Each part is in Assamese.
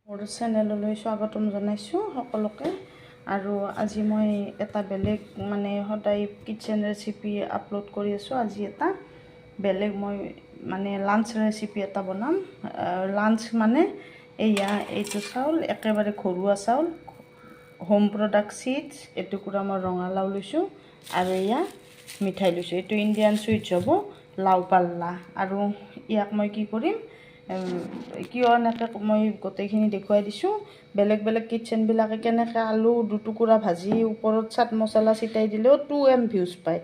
মোৰ চেনেললৈ স্বাগতম জনাইছোঁ সকলোকে। আৰু আজি মই এটা বেলেগ, মানে সদায় কিটচেন ৰেচিপি আপলোড কৰি আছোঁ, আজি এটা বেলেগ মই মানে লাঞ্চ ৰেচিপি এটা বনাম। লাঞ্চ মানে এয়া এইটো চাউল, একেবাৰে ঘৰুৱা চাউল, হোম প্ৰডাক্ট চিডছ। এটুকুৰা মই ৰঙালাও লৈছোঁ আৰু এয়া মিঠাই লৈছোঁ। এইটো ইণ্ডিয়ান চুইটছ হ'ব, লাও পাল্লা। আৰু ইয়াক মই কি কৰিম, কিয় এনেকৈ মই গোটেইখিনি দেখুৱাই দিছোঁ। বেলেগ বেলেগ কিটচেনবিলাকে কেনেকৈ আলু দুটুকুৰা ভাজি ওপৰত চাট মছলা ছিটাই দিলেও 2 এম ভিউজ পায়।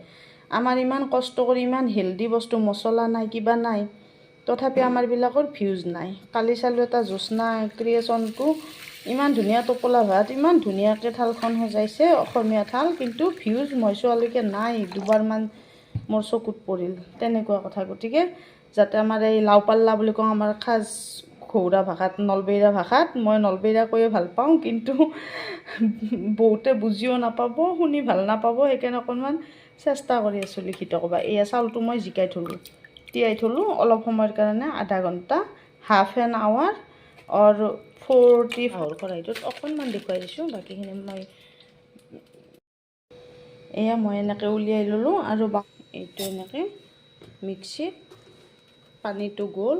আমাৰ ইমান কষ্ট কৰি ইমান হেল্ডি বস্তু, মছলা নাই, কিবা নাই, তথাপি আমাৰবিলাকৰ ভিউজ নাই। কালি চালোঁ এটা জ্যোৎস্না ক্ৰিয়েশ্যনটো, ইমান ধুনীয়া টোপোলা ভাত, ইমান ধুনীয়াকৈ থালখন সজাইছে, অসমীয়া থাল, কিন্তু ভিউজ মই চোৱালৈকে নাই। দুবাৰমান মোৰ চকুত পৰিল, তেনেকুৱা কথা। গতিকে যাতে আমাৰ এই লাও পাল্লা বুলি কওঁ আমাৰ খাজ ঘৰুৱা ভাষাত, নলবেৰীয়া ভাষাত, মই নলবেৰীয়া কৈয়ে ভাল পাওঁ, কিন্তু বহুতে বুজিও নাপাব, শুনি ভাল নাপাব, সেইকাৰণে অকণমান চেষ্টা কৰি আছোঁ লিখিত ক'বা। এয়া চাউলটো মই জিকাই থ'লোঁ, তিয়াই থ'লোঁ অলপ সময়ৰ কাৰণে, আধা ঘণ্টা, হাফ এন আৱাৰ অৰ 40। খৰাহিটোত অকণমান দেখুৱাই দিছোঁ, বাকীখিনি মই এয়া মই এনেকৈ উলিয়াই ল'লোঁ। আৰু এইটো এনেকৈ মিক্সিত পানীটো গ'ল,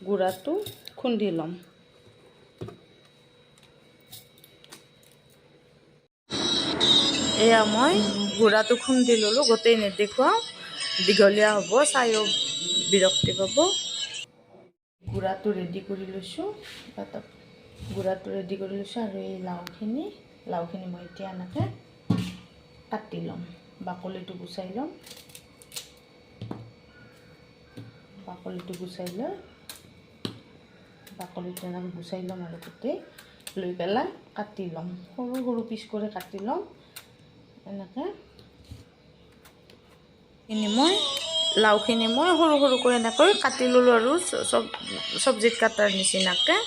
গুড়াটো খুন্দি ল'ম। এয়া মই গুড়াটো খুন্দি ল'লোঁ। গোটেই নেদেখুৱাওঁ, দীঘলীয়া হ'ব, চাইও বিৰক্তি পাব। গুড়াটো ৰেডি কৰি লৈছোঁ, গুড়াটো ৰেডি কৰি লৈছোঁ। আৰু এই লাওখিনি মই এতিয়া এনেকৈ কাটি ল'ম, বাকলিটো গুচাই ল'ম। বাকলিটো গুচাই লৈ, বাকলিটো এনেকৈ গুচাই ল'ম আৰু গোটেই লৈ পেলাই কাটি ল'ম, সৰু সৰু পিচ কৰি কাটি ল'ম এনেকৈ। মই লাওখিনি মই সৰু সৰুকৈ এনেকৈ কাটি ল'লোঁ আৰু চব চব্জিত কটাৰ নিচিনাকৈ।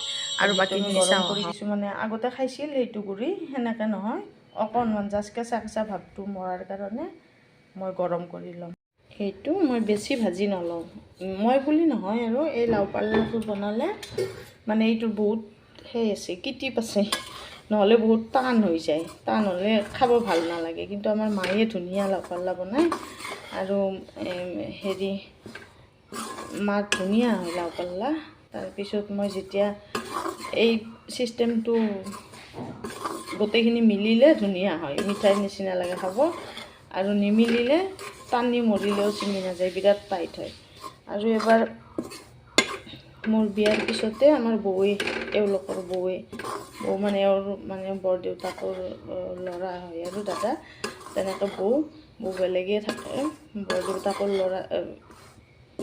আৰু বাকীখিনি চাওঁ। কৰি কিছুমানে আগতে খাইছিল সেইটো গুড়ি, সেনেকৈ নহয়, অকণমান জাষ্ট কেঁচা কেঁচা ভাৱটো মৰাৰ কাৰণে মই গৰম কৰি ল'ম। সেইটো মই বেছি ভাজি নলওঁ, মই বুলি নহয় আৰু এই লাও পাল্লাটো বনালে মানে এইটো বহুত সেই আছে, কিটিপ আছে, নহ'লে বহুত টান হৈ যায়। টান হ'লে খাব ভাল নালাগে। কিন্তু আমাৰ মায়ে ধুনীয়া লাও পাল্লা বনায় আৰু হেৰি মাৰ ধুনীয়া হয় লাও পাল্লা। তাৰপিছত মই যেতিয়া এই চিষ্টেমটো গোটেইখিনি মিলিলে ধুনীয়া হয়, মিঠাইৰ নিচিনা লাগে খাব। আৰু নিমিলিলে টানি মৰিলেও ছিঙি নাযায়, বিৰাট টাইট হয়। আৰু এবাৰ মোৰ বিয়াৰ পিছতে আমাৰ বৌৱে, এওঁলোকৰ বৌৱে, বৌ মানে এওঁৰ মানে বৰদেউতাকৰ ল'ৰা হয় আৰু দাদা, তেনেকৈ বৌ বেলেগে থাকে। বৰদেউতাকৰ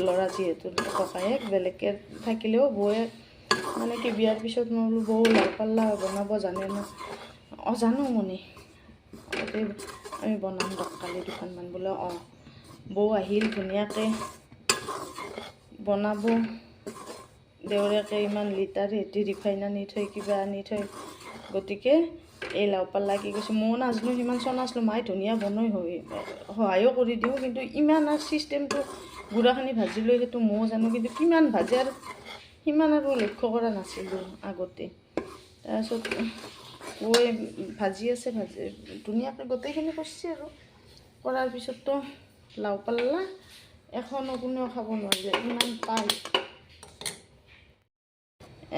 ল'ৰা যিহেতু ককায়েক, বেলেগকৈ থাকিলেও বৌৱে মানে কি, বিয়াৰ পিছত মই বোলো, বৌ, লাও পাল্লা বনাব জানে ন? অঁ, জানো মণি, আমি বনাম দক কালি দুখনমান বোলে। অঁ, বৌ আহিল, ধুনীয়াকৈ বনাব। দেউৰেকে ইমান লিটাৰ সেতি ৰিফাইন আনি থৈ, কিবা আনি থৈ, গতিকে এই লাও পাল্লা কি কৈছে, ময়ো নাজানো, সিমান চোৱা নাছিলোঁ। মায়ে ধুনীয়া বনাই হৈ সহায়ো কৰি দিওঁ, কিন্তু ইমান আৰু চিষ্টেমটো গুড়াখিনি ভাজি লৈ সেইটো ময়ো জানো, কিন্তু কিমান ভাজে আৰু সিমান আৰু লক্ষ্য কৰা নাছিলোঁ আগতে। তাৰপিছত বৌৱে ভাজি আছে, ভাজি ধুনীয়াকৈ গোটেইখিনি কৰিছে। আৰু কৰাৰ পিছততো লাও পাল্লা এখনো কোনেও খাব নোৱাৰিলে, ইমান টাইট।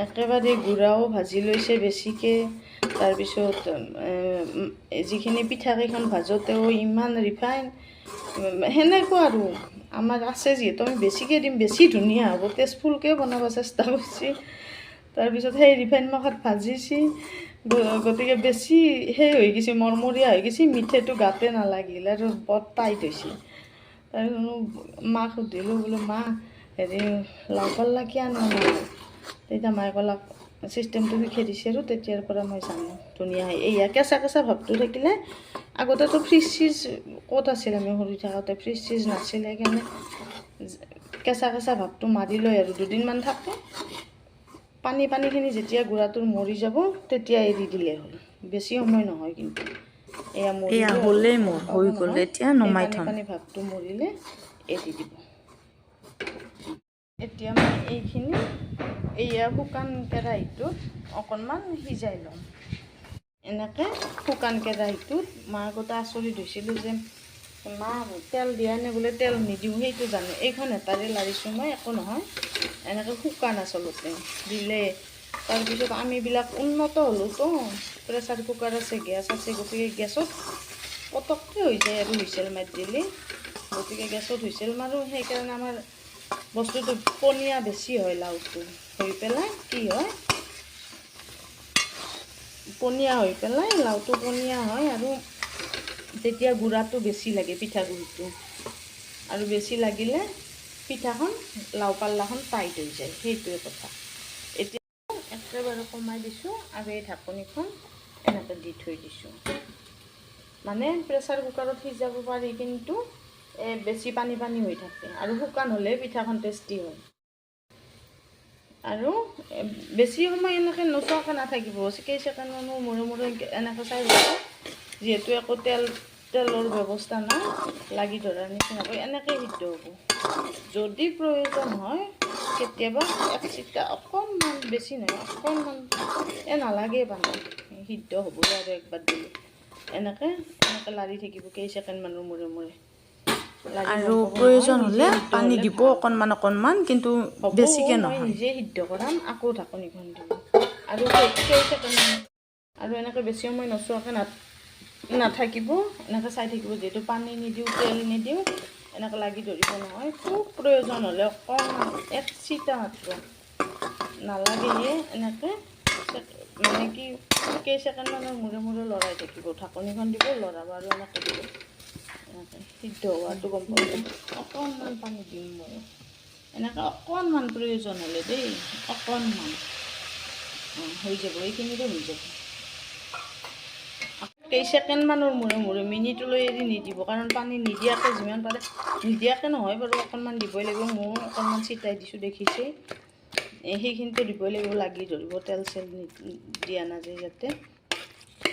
একেবাৰে গুড়াও ভাজি লৈছে বেছিকৈ। তাৰপিছত যিখিনি পিঠাকেইখন ভাজোঁতেও ইমান ৰিফাইন, সেনেকুৱা। আৰু আমাৰ আছে যিহেতু আমি বেছিকৈ দিম, বেছি ধুনীয়া হ'ব, টেষ্টফুলকৈ বনাব চেষ্টা কৰিছে। তাৰপিছত সেই ৰিফাইন মাখাত ভাজিছে, গতিকে বেছি সেই হৈ গৈছে, মৰমৰীয়া হৈ গৈছে, মিঠাইটো গাতে নালাগিল আৰু বৰ টাইট হৈছে। তাৰপিছত মাক সুধিলোঁ বোলো, মা, হেৰি লাও পাল্লা কিয় নবনায়? তেতিয়া মায়ে ক'লাক, চিষ্টেমটো শিকাই দিছে আৰু তেতিয়াৰ পৰা মই জানো, ধুনীয়া হয়। এইয়া কেঁচা কেঁচা ভাৱটো থাকিলে, আগতেতো ফ্ৰিজ চিজ ক'ত আছিল, আমি সৰু থাকোঁতে ফ্ৰিজ চিজ নাছিল, সেইকাৰণে কেঁচা কেঁচা ভাৱটো মাৰি লয় আৰু দুদিনমান থাকে। পানীখিনি যেতিয়া গুড়াটোৰ মৰি যাব, তেতিয়া এৰি দিলে হ'ল, বেছি সময় নহয় কিন্তু। এয়া এয়া হ'লেই মোৰ হৈ গ'ল, এতিয়া নমাই থ'ম। পানী ভাৱটো মৰিলে এৰি দিব। এতিয়া মই এইখিনি এইয়া শুকান কেৰাহীটোত অকণমান সিজাই ল'ম। এনেকৈ শুকান কেৰাহীটোত মই আগতে আচৰিত হৈছিলোঁ যে মা তেল দিয়া নে বোলে তেল নিদিওঁ, সেইটো জানো। এইখন হেতাৰে লাৰিছোঁ মই, একো নহয়। এনেকৈ শুকান আচলতে দিলে। তাৰপিছত আমিবিলাক উন্নত হ'লোঁতো, প্ৰেছাৰ কুকাৰ আছে, গেছ আছে, গতিকে গেছত পটককৈ হৈ যায় আৰু হুইচেল মাৰি দিলে। গতিকে গেছত হুইচেল মাৰোঁ, সেইকাৰণে আমাৰ বস্তুটো পনীয়া বেছি হয়। লাওটো হৈ পেলাই কি হয়, পনীয়া হৈ পেলাই লাওটো পনীয়া হয় আৰু তেতিয়া গুড়াটো বেছি লাগে, পিঠাগুড়িটো। আৰু বেছি লাগিলে পিঠাখন লাও পাল্লাখন টাইট হৈ যায়, সেইটোৱে কথা। এতিয়া একেবাৰে কমাই দিছোঁ আৰু এই ঢাকনিখন এনেকৈ দি থৈ দিছোঁ। মানে প্ৰেছাৰ কুকাৰত সিজাব পাৰি, কিন্তু এই বেছি পানী পানী হৈ থাকে আৰু শুকান হ'লে পিঠাখন টেষ্টি হয়। আৰু বেছি সময় এনেকৈ নোচোৱাকৈ নাথাকিব, কেইছেকেণ্ডমানৰ মূৰে মূৰে এনেকৈ চাই ল'ব। যিহেতু একো তেলৰ ব্যৱস্থা নাই, লাগি ধৰাৰ নিচিনাকৈ এনেকৈ সিদ্ধ হ'ব। যদি প্ৰয়োজন হয় কেতিয়াবা এক চিটা অকণমান, বেছি নহয় অকণমান, এই নালাগে পানী, সিদ্ধ হ'বই আৰু একবাৰ দিলে। এনেকৈ এনেকৈ লাৰি থাকিব কেইছেকেণ্ডমানৰ মূৰে মূৰে। আৰু প্ৰয়োজন হ'লে পানী দিব অকণমান অকণমান, কিন্তু বেছিকৈ নহয়। নিজে সিদ্ধ কৰাম, আকৌ ঢাকনিখন দিব আৰু কেইছেকেণ্ডমান। আৰু এনেকৈ বেছি সময় নোচোৱাকৈ নাথাকিব, এনেকৈ চাই থাকিব। যিহেতু পানী নিদিওঁ, তেল নিদিওঁ, এনেকৈ লাগি ধৰিব নহয়। খুব প্ৰয়োজন হ'লে অকণমান এক চিটা মাত্ৰ নালাগেয়ে, এনেকৈ মানে কি কেইছেকেণ্ডমানৰ মূৰে মূৰে লৰাই থাকিব। ঢাকনিখন দিব, লৰাব আৰু এনেকৈ দিব, এনেকৈ সিদ্ধ হোৱাটো গম পাব। অকণমান পানী দিম মই এনেকৈ অকণমান প্ৰয়োজন হ'লে দেই, অকণমান হৈ যাব, এইখিনিতে হৈ যাব। কেইছেকেণ্ডমানৰ মূৰে মূৰে, মিনিটলৈ এৰি নিদিব, কাৰণ পানী নিদিয়াকৈ যিমান পাৰে, নিদিয়াকৈ নহয় বাৰু, অকণমান দিবই লাগিব। ময়ো অকণমান ছিটাই দিছোঁ, দেখিছেই, সেইখিনিতো দিবই লাগিব, লাগি ধৰিব, তেল চেল দিয়া নাযায় যাতে।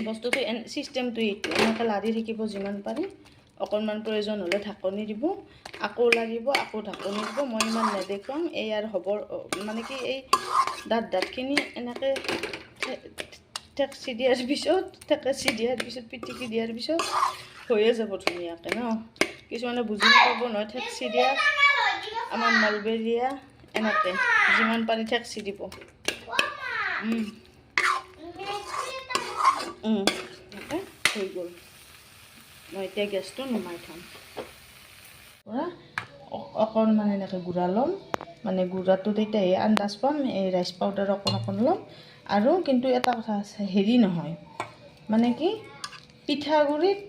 বস্তুটো চিষ্টেমটো এইটো, এনেকৈ লাৰি থাকিব যিমান পাৰে। অকণমান প্ৰয়োজন হ'লে ঢাকনি দিব, আকৌ লাৰিব, আকৌ ঢাকনি দিব। মই ইমান নেদেখুৱাম। এই আৰু হ'ব, মানে কি এই ডাঠ ডাঠখিনি এনেকৈ ঠেকচি দিয়াৰ পিছত, ঠেকেচি দিয়াৰ পিছত, পিটিকি দিয়াৰ পিছত হৈয়ে যাব ধুনীয়াকৈ ন। কিছুমানে বুজি নাপাব নহয় ঠেকচি দিয়া। আমাৰ নলবেৰীয়া এনেকৈ যিমান পাৰি ঠেকচি দিব। এনেকৈ হৈ গ'ল। মই এতিয়া গেছটো নুমাই থ'ম। পৰা অকণমান এনেকৈ গুড়া ল'ম, মানে গুড়াটো তেতিয়াহে আন্দাজ পাম। এই ৰাইচ পাউডাৰ অকণ অকণ ল'ম। আৰু কিন্তু এটা কথা আছে, হেৰি নহয়, মানে কি পিঠাগুড়িত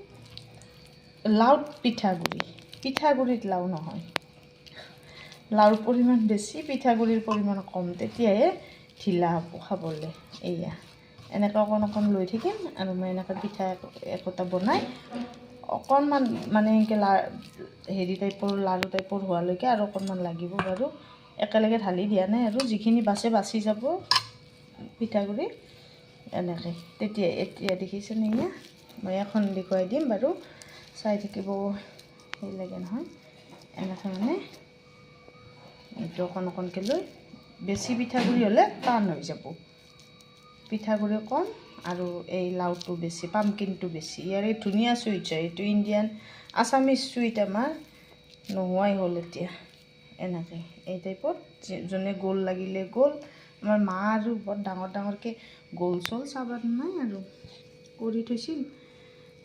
লাওত পিঠাগুড়ি, পিঠাগুড়িত লাও নহয়, লাওৰ পৰিমাণ বেছি, পিঠাগুড়িৰ পৰিমাণ কম, তেতিয়াহে ঢিলা হ'ব খাবলৈ। এয়া এনেকৈ অকণ অকণ লৈ থাকিম আৰু মই এনেকৈ পিঠা একোটা বনাই অকণমান মানে এনেকৈ হেৰি টাইপৰ লাড়ু টাইপৰ হোৱালৈকে আৰু অকণমান লাগিব বাৰু, একেলগে ঢালি দিয়া নাই আৰু যিখিনি বাচে বাচি যাব পিঠাগুড়ি এনেকৈ। তেতিয়া এতিয়া দেখিছেনে এয়া মই এখন দেখুৱাই দিম বাৰু, চাই থাকিব সেই লাগে নহয়। এনেকৈ মানে এইটো অকণ অকণকৈ লৈ, বেছি পিঠাগুড়ি হ'লে টান হৈ যাব, পিঠাগুড়ি কম আৰু এই লাওটো বেছি, পামকিনটো বেছি। ইয়াৰে ধুনীয়া চুইট হয় এইটো, ইণ্ডিয়ান আছামিজ চুইট আমাৰ নোহোৱাই হ'ল এতিয়া। এনেকৈ এই টাইপত যোনে গোল লাগিলে গোল, আমাৰ মা আৰু বৰ ডাঙৰ ডাঙৰকৈ গোল চোল চাবাত নাই আৰু কৰি থৈছিল।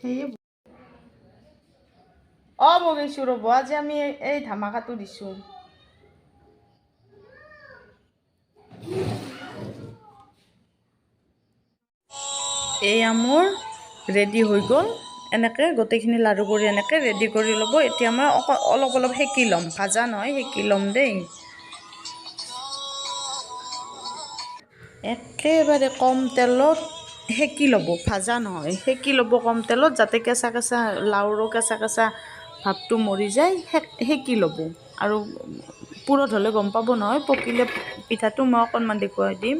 সেয়ে অঁ বগেইছোঁ ৰ'ব, আজি আমি এই ধামাকাটো দিছোঁ। এয়া মোৰ ৰেডি হৈ গ'ল। এনেকৈ গোটেইখিনি লাড়ু কৰি এনেকৈ ৰেডি কৰি ল'ব। এতিয়া মই অলপ অলপ সেকি ল'ম, ভাজা নহয়, সেকি ল'ম দেই। একেবাৰে কম তেলত সেকি ল'ব, ভাজা নহয়, সেকি ল'ব কম তেলত, যাতে কেঁচা কেঁচা লাওৰো কেঁচা কেঁচা ভাৱটো মৰি যায়। সেকি ল'ব আৰু পুৰত হ'লে গম পাব নহয়, পকিলে পিঠাটো মই অকণমান দেখুৱাই দিম।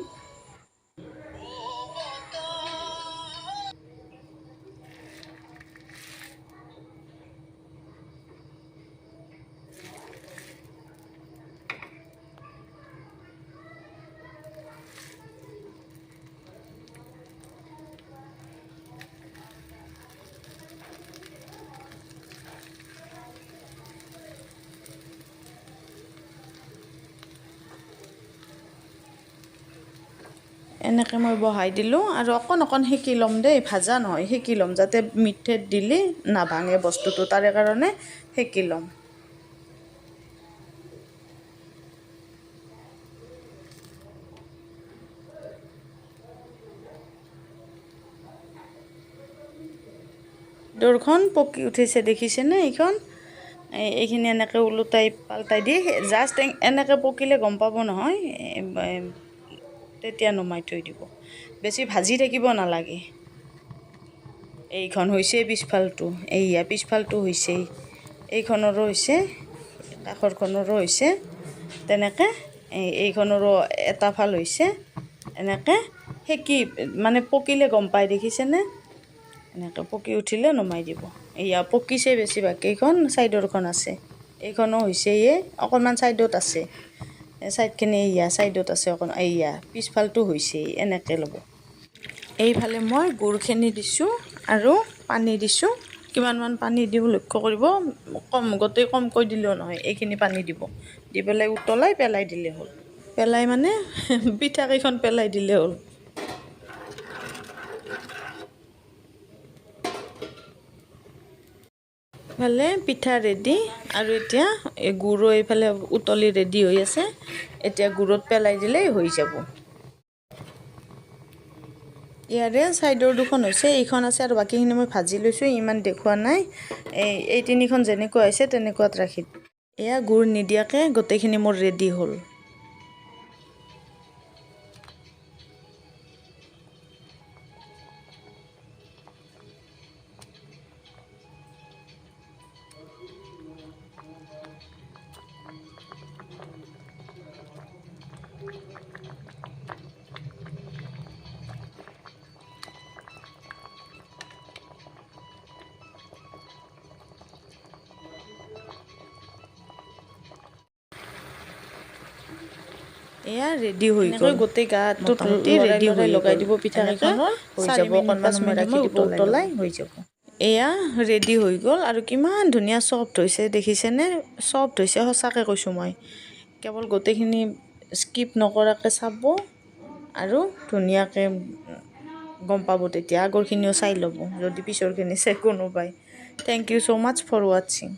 এনেকৈ মই বহাই দিলোঁ আৰু অকণ অকণ সেকি ল'ম দেই, ভাজা নহয়, সেকি ল'ম যাতে মিঠৈত দিলে নাভাঙে বস্তুটো, তাৰে কাৰণে সেকি ল'ম। দৰখন পকি উঠিছে দেখিছেনে? এইখন এইখিনি এনেকৈ ওলোটাই পাল্টাই দি জাষ্ট এনেকৈ পকিলে গম পাব নহয়, তেতিয়া নমাই থৈ দিব, বেছি ভাজি থাকিব নালাগে। এইখন হৈছে পিছফালটো, এইয়া পিছফালটো হৈছেই, এইখনৰো হৈছে, কাষৰখনৰো হৈছে তেনেকৈ, এইখনৰো এটা ফাল হৈছে। এনেকৈ সেকি মানে পকিলে গম পায় দেখিছেনে? এনেকৈ পকি উঠিলে নমাই দিব। এয়া পকিছে বেছিভাগ কেইখন, ছাইডৰখন আছে, এইখনো হৈছে, এই অকণমান ছাইডত আছে, ছাইডখিনি এয়া ছাইডত আছে অকণ, এয়া পিছফালটো হৈছে, এনেকৈ ল'ব। এইফালে মই গুড়খিনি দিছোঁ আৰু পানী দিছোঁ, কিমানমান পানী দিওঁ লক্ষ্য কৰিব, কম গোটেই কমকৈ দিলেও নহয়, এইখিনি পানী দিব, দি পেলাই উতলাই পেলাই দিলে হ'ল, পেলাই মানে পিঠাকেইখন পেলাই দিলে হ'ল। ইফালে পিঠা ৰেডি আৰু এতিয়া এই গুড়ো এইফালে উতলি ৰেডি হৈ আছে, এতিয়া গুড়ত পেলাই দিলেই হৈ যাব। ইয়াৰে ছাইডৰ দুখন হৈছে, এইখন আছে আৰু বাকীখিনি মই ভাজি লৈছোঁ, ইমান দেখুওৱা নাই। এই তিনিখন যেনেকুৱা হৈছে তেনেকুৱাত ৰাখি। এয়া গুড় নিদিয়াকৈ গোটেইখিনি মোৰ ৰেডি হ'ল। এয়া ৰেডি হৈ গ'ল, গোটেই গাটোত ৰেডি হৈ লগাই দিব পিঠাকেইখনৰ হৈ যাব, অকণমান সময় ৰাখি দিব উতলাই হৈ যাব। এয়া ৰেডি হৈ গ'ল আৰু কিমান ধুনীয়া চফ্ট হৈছে দেখিছেনে? চফ্ট হৈছে সঁচাকৈ কৈছোঁ মই, কেৱল গোটেইখিনি স্কিপ নকৰাকৈ চাব আৰু ধুনীয়াকৈ গম পাব তেতিয়া, আগৰখিনিও চাই ল'ব যদি পিছৰখিনি চাই কোনোবাই। Thank you so much for watching.